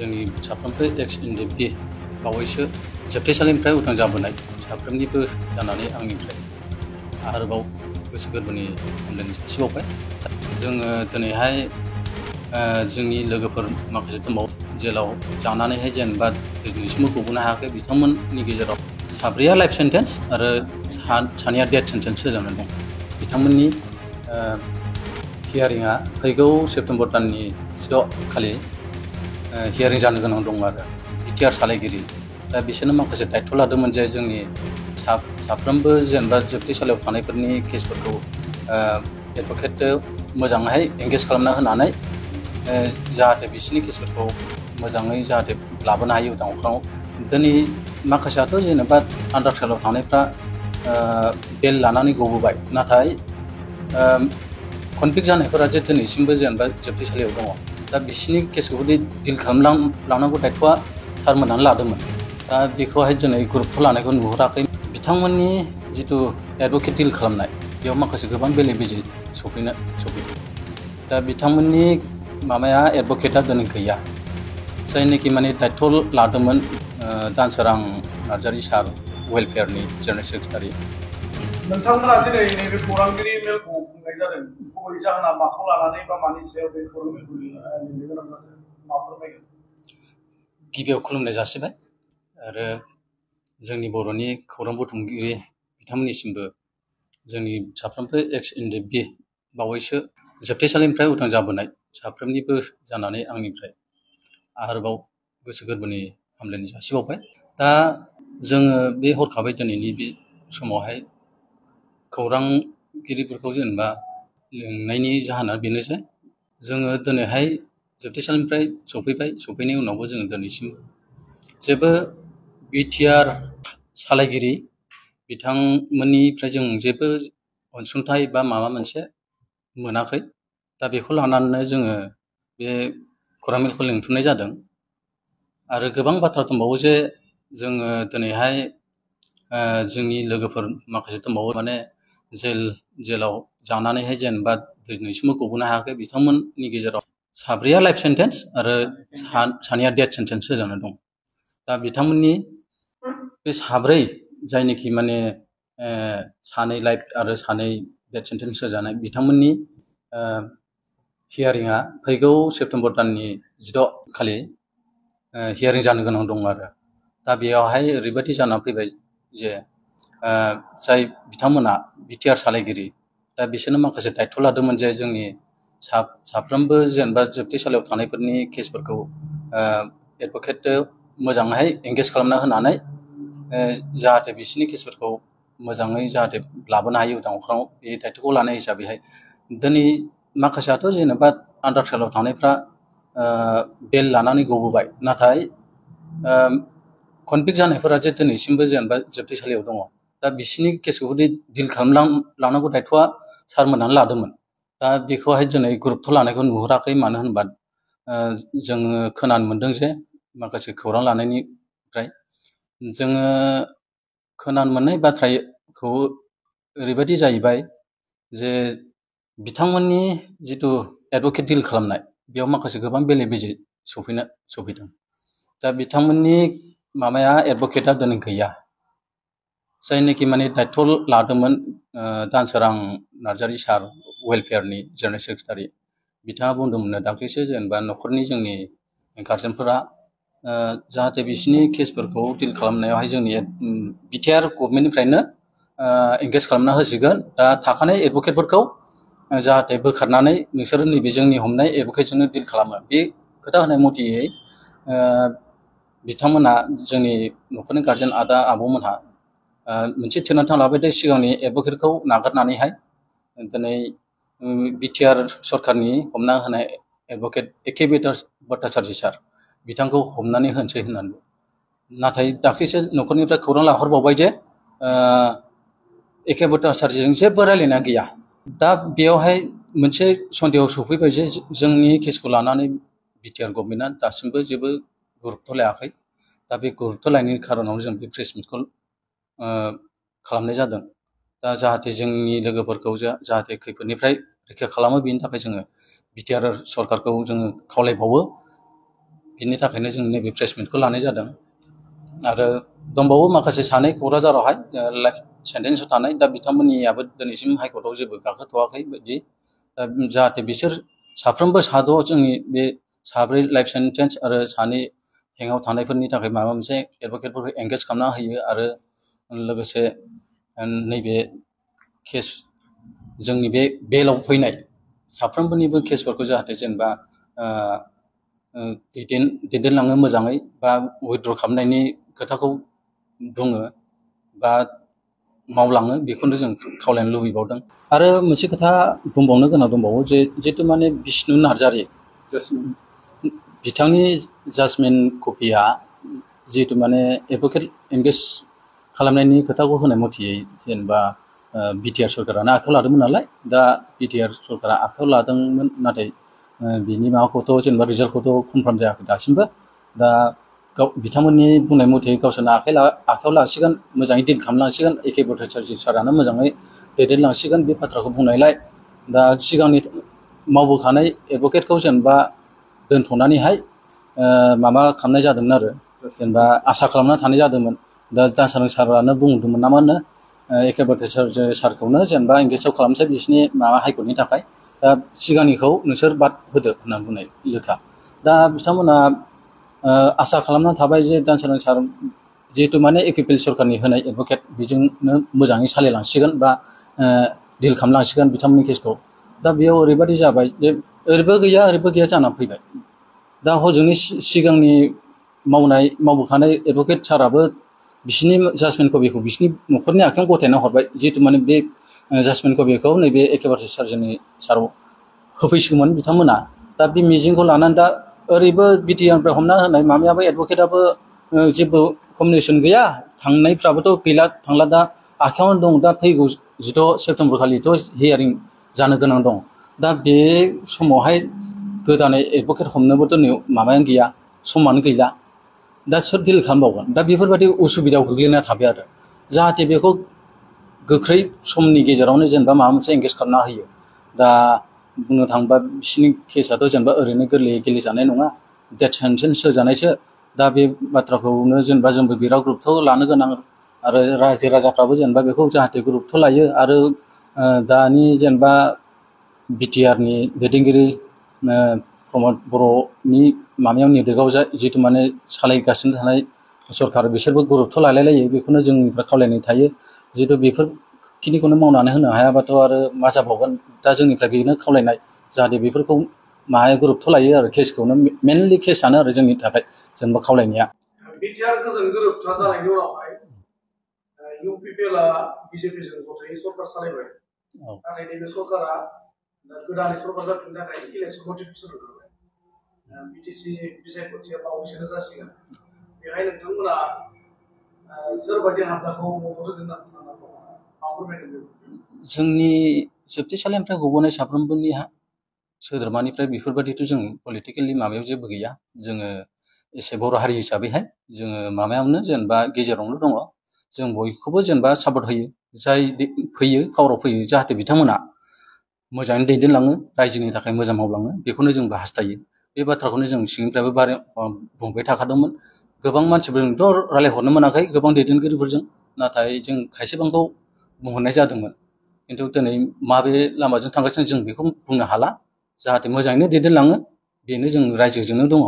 जोंनि साफ्रोमबो एक्स एनडिएफबि बावैसो जोबथेसालिनिफ्राय उदां जाबोनाय साफ्रोमनिबो जानानै आंनिफ्राय आरोबाव गोसो गोरबोनि हामलायनाय जासिबावबाय। जोङो दिनैहाय जोंनि लोगोफोर माखासे दंबावो जेलाव जानानैहाय जेनेबा दिनैसिमबो गबोनो हायाखै बिथांमोननि गेजेराव साब्रैया लाइफ सेन्टेन्स आरो सानैया डेथ सेन्टेन्स होजानानै दं। बिथांमोननि हियारिंआ फैगौ सेप्तेम्बर दाननि 6 खालि हियारिं जानो गोनां दं आरो बिटिआर सालायगिरि दा बिसोरनो माखासे दायथ' लादोंमोन जे जोंनि साफ्रोमबो जेनेबा जोबथेसालियाव थानायफोरनि केसफोरखौ एडभकेट मोजाङैहाय एंगेज खालामना होनानै जाहाथे बिसोरनि केसफोरखौ मोजाङै जाहाथे लाबोनो हायो उदां अख्राङाव। दिनै माखासेयाथ' जेनेबा आन्डार ट्रायेलाव थानायफ्रा बेल लानानै गबोबाय, नाथाय कनभिक्ट जानायफोरा जे दिनैसिमबो जेनेबा जोबथेसालियाव दङ। दा बिसोरनि केसखौ डिल खालामलांनांगौ दायथ'आ सारमोनानो लादोंमोन। दा बेखौहाय दिनै गुरुत्थ लानायखौ नुहुराखै। बिथांमोननि जिथु एडभकेट डिल खालामनाय बेयाव माखासे गोबां बेले बेजे सफैदों। दा बिथांमोननि माबाया एडभकेटआ दिनै गैया, जायनोखि माने दायथ' लादोंमोन दानसोरां नार्जारि सार वेलफेयारनि जेनेरेल सेक्रेटारि। नोंथांमोना दिनै नैबे खौरांगिरि मेलखौ खुंनाय जादों, गुबै जाहोना माखौ लानानै बा मानि सायाव बे खौरां मेलखौ लिंनो गोनां जादों, मा फोरमायगोन? गिबियाव खुलुमनाय जासिबाय आरो जोंनि बर'नि खौरां बुथुमगिरि बिथांमोननिसिमबो जोंनि साफ्रोमबो एक्स एनडिएफबि बावैसो जोबथेसालिनिफ्राय उदां जाबोनाय साफ्रोमनिबो जानानै आंनिफ्राय आरोबाव गोसो गोरबोनि हामलायनाय जासिबावबाय। दा जोङो बे हरखाबै दिनैनि बे समावहाय खौरांगिरिफोरखौ जेनेबा लिंनायनि जाहोना बेनो जे जोङो दिनैहाय जोबथेसालिनिफ्राय सफैनायनि उनावबो जोङो दिनैसिम जेबो बिटिआर सालायगिरि बिथांमोननिफ्राय जों जेबो अनसुंथाइ बा माबा मोनसे मोनाखै। दा बेखौ लानानैनो जोङो बे खौरां मेलखौ लिंथुमनाय जादों। आरो गोबां बाथ्रा दंबावो जे जोङो दिनैहाय जोंनि लोगोफोर माखासे दंबावो माने जेलाव जानानैहाय जेनेबा दिनैसिमबो गबोनो हायाखै बिथांमोननि गेजेराव साब्रैया लाइफ सेन्टेन्स आरो सानैया डेथ सेन्टेन्स होजानानै दं। दा बिथांमोननि बे साब्रै जायनोखि माने सानै लाइफ आरो सानै डेथ सेन्टेन्स होजानाय बिथांमोननि हियारिंआ फैगौ सेप्तेम्बर दाननि 6 खालि हियारिं जानो गोनां दं आरो दा बेयावहाय ओरैबायदि जानानै फैबाय जे जाय बिथांमोना बिटिआर सालायगिरि दा बिसोरनो माखासे दायथ' लादोंमोन जे जोंनि साफ्रोमबो जेनेबा जोबथेसालियाव थानायफोरनि केसफोरखौ एडभकेट मोजाङैहाय एंगेज खालामना होनानै जाहाथे बिसोरनि केसफोरखौ मोजाङै जाहाथे लाबोनो हायो उदां अख्राङाव बे दायथ'खौ लानाय हिसाबैहाय दिनै माखासेयाथ' जेनेबा आन्डार ट्रायेलाव थानायफ्रा बेल लानानै गबोबाय, नाथाय कनभिक्ट जानायफोरा जे दिनैसिमबो जेनेबा जोबथेसालियाव दङ। दा बिसोरनि केसखौ डिल खालामलांनांगौ दायथ'आ सारमोनानो लादोंमोन। दा बेखौहाय दिनै गुरुत्थ लानायखौ नुहुराखै। मानो होनबा जोङो खोनानो मोनदों जे माखासे खौरां लानायनिफ्राय जोङो खोनानो मोननाय बाथ्राखौ ओरैबायदि जाहैबाय जे बिथांमोननि जिथु एडभकेट डिल खालामनाय बेयाव माखासे गोबां बेले बेजे सफैदों। दा बिथांमोननि माबाया एडभकेटआ दिनै गैया, जायनोखि माने दायथ' लादोंमोन दानसोरां नार्जारि सार वेलफेयारनि जेनेरेल सेक्रेटारि। बिथाङा बुंदोंमोननो दाख्लैसो जेनेबा न'खरनि जोंनि गार्जेनफोरा जाहाथे बिसोरनि केसफोरखौ डिल खालामनायावहाय जोंनि बिटिआर गभर्नमेन्टनिफ्रायनो एंगेज खालामना होसिगोन। दा थाखानाय एडभकेटफोरखौ जाहाथे बोखारनानै नोंसोरो नैबे जोंनि हमनाय एडभकेटजोंनो डिल खालामो। बे खोथा होनाय मथेयै बिथांमोना जोंनि न'खरनि गार्जेन आदा आब'मोनहा मोनसे थिरांथा लाबाय दे सिगांनि एडभकेटखौ नागारनानैहाय दिनै बिटिआर सरकारनि हमना होनाय एडभकेट एके भट्टाचार्य सार बिथांखौ हमनानै होनोसै होननानै। नाथाय दाख्लैसो न'खरनिफ्राय खौरां लाहरबावबाय जे एके भट्टाचार्यजों जेबो रायलायनाय गैया। दा बेयावहाय मोनसे सन्देहआव सफैबाय जे जोंनि केसखौ लानानै बिटिआर गभर्नमेन्टआ दासिमबो जेबो गुरुत्थ लायाखै। दा बे गुरुत्थ लायैनि खारनाव जों बे प्रेस मिटखौ खालामनाय जादों। दा जाहाथे जोंनि लोगोफोरखौ जाहाथे खैफोदनिफ्राय रैखा खालामो, बेनि थाखाय जोङो बिटिआर सरकारखौ जोङो खावलायबावो बिनि थाखायनो जों नैबे प्लेसमेन्टखौ लानाय जादों। आरो दंबावो माखासे सानै क'क्राझारावहाय लाइफ सेन्टेन्सआव थानाय, दा बिथांमोननियाबो दिनैसिम हाइकर्टआव जेबो गाखोथ'वाखै बायदि। जाहाथे बिसोर साफ्रोमबो साद' जोंनि बे साब्रै लाइफ सेन्टेन्स आरो सानै हेंआव थानायफोरनि थाखाय माबा मोनसे एडभकेटफोरखौ एंगेज खालामना होयो। आरो लोगोसे नैबे केस जोंनि बे बेलाव फैनाय साफ्रोमबोनिबो केसफोरखौ जाहाथे जेनेबा दैदेनलाङो मोजाङै, बा उइथड्र खालामनायनि खोथाखौ बुङो बा मावलाङो, बेखौनो जों खावलायनो लुबैबावदों। आरो मोनसे खोथा बुंबावनो गोनां दंबावो जे जिहेतु माने बिष्णु नार्जारि बिथांनि जाजमेन्ट कपिया जिहेतु माने एडभकेट एंगेज खालामनायनि खोथाखौ होनाय मथेयै जेनेबा बिटिआर सरकारानो आखायाव लादोंमोन नालाय, दा बिटिआर सरकारा आखायाव लादोंमोन, नाथाय बिनि माबाखौथ' जेनेबा रिजाल्टखौथ' कनफार्म जायाखै दासिमबो। दा बिथांमोननि बुंनाय मथे गावसोरनो आखायाव लासिगोन, मोजाङै डिल खालामलांसिगोन, एके भट्टाचार्य सारानो मोजाङै दैदेनलांसिगोन बे बाथ्राखौ बुंनायलाय दा सिगांनि मावबोखानाय एडभकेटखौ जेनेबा दोनथ'नानैहाय माबा खालामनाय जादोंमोन आरो जेनेबा आसा खालामना थानाय जादोंमोन। दा दासारं सारानो बुंदोंमोन नामा होनो एके भट्टाचार्य सारखौनो जेनेबा एंगेजाव खालामसै बिसिनि माबा हाइकर्टनि थाखाय, दा सिगांनिखौ नोंसोर बाद होदो होनना बुंनाय लेखा। दा बिथांमोना आसा खालामना थाबाय जे दानसोरां सार जिहेतु माने एपिपिएल सरकारनि होनाय एडभकेट बेजोंनो मोजाङै सालायलांसिगोन बा डिल खालामलांसिगोन बिथांमोननि केसखौ। दा बेयाव ओरैबायदि जाबाय जे ओरैबो गैया जानानै फैबाय। दा हजोंनि सिगांनि मावबोखानाय एडभकेट साराबो बिसिनि जाजमेन्ट कपिखौ बिसिनि न'खरनि आखायाव गथायना हरबाय, जिहेतु माने बे जाजमेन्ट कपिखौ नैबे एके भट्टाचार्यनि साराव होफैसिगौमोन बिथांमोना। दा बे मिजिंखौ लानानै दा ओरैबो बिटिआरनिफ्राय हमना होनाय माबायाबो एडभकेटआबो जेबो कमिउनिकेसन गैया, थांनायफ्राबोथ' गैला थांला, दा आखायावनो दं। दा फैगौ 16 सेप्तेम्बर खालिथ' हियारिं जानो गोनां दं। दा बे समावहाय गोदानै एडभकेट हमनोबोथ' माबायानो गैया, समानो गैला। दा सोर डिल खालामबावगोन? दा बेफोरबायदि उसुबिदायाव गोग्लैना थाबाय आरो जाहाथे बेखौ गोख्रै समनि गेजेरावनो जेनेबा माबा मोनसे एंगेज खालामना होयो। दा बुंनो थाङोबा बिसिनि केसआथ' जेनेबा ओरैनो गोरलैयै गेलेजानाय नङा, डेथ सेन्टेन्स होजानायसो। दा बे बाथ्राखौनो जेनेबा जोंबो बिराद गुरुत्थ' लानो गोनां, आरो रायजो राजाफ्राबो जेनेबा बेखौ जाहाथे गुरुत्थ' लायो। आरो दानि जेनेबा बिटिआरनि दैदेनगिरि प्रमद बर'नि माबायाव निर्देशआव जिहेतु माने सालायगासिनो थानाय सरकार, बिसोरबो गुरुत्थ' लालायलायो, बेखौनो जोंनिफ्राय खावलायनाय थायो। जिहेतु बेफोरखिनिखौनो मावनानै होनो हायाबाथ' आरो मा जाबावगोन। दा जोंनिफ्राय बेनो खावलायनाय जाहाथे बेफोरखौ माहाय गुरुत्थ' लायो आरो केसखौनो मेनलि केसानो आरो जोंनि थाखाय जेनेबा खावलायनाया। बिटिआर गोजोन गोरोबथा जानायनि उनावहाय इउपिपिएलआ बिजेपिजों जथायै सरकार सालायबाय, नाथाय नैबे सरकारा गोदानै सरकार जाफिननो थाखाय इलेक्सन नटिफिकेसन होबाय। बिटिसि बिसायख'थिया बावैसोनो जासिगोन। बेहाय नोंथांमोना सोरबायदि हान्जाखौ मदद होगोन होननानै सानना दङ, मा फोरमायदों? जोंनि जोबथेसालिनिफ्राय गबोनाय साफ्रोमबोनि सोद्रोमानिफ्राय बेफोरबायदिथ' जों पलिटिकेलि माबायाव जेबो गैया। जोङो एसे बर' हारि हिसाबैहाय जोङो माबायावनो जेनेबा गेजेरावनो दङ। जों बयखौबो जेनेबा सापर्ट होयो, जाय फैयो पावाराव फैयो जाहाथे बिथांमोना मोजाङै दैदेनलाङो, रायजोनि थाखाय मोजां मावलाङो, बेखौनो जोंबो हास्थायो। बे बाथ्राखौनो जों सिंनिफ्रायबो बुंबाय थाखादोंमोन। गोबां मानसिफोरजोंथ' रायज्लायहरनो मोनाखै, गोबां दैदेनगिरिफोरजों, नाथाय जों खायसेबांखौ बुंहरनाय जादोंमोन। खिन्थु दिनै माबे लामाजों थांगासिनो जों बेखौ बुंनो हाला। जाहाथे मोजाङैनो दैदेनलाङो, बेनो जों रायजोजोंनो दङ।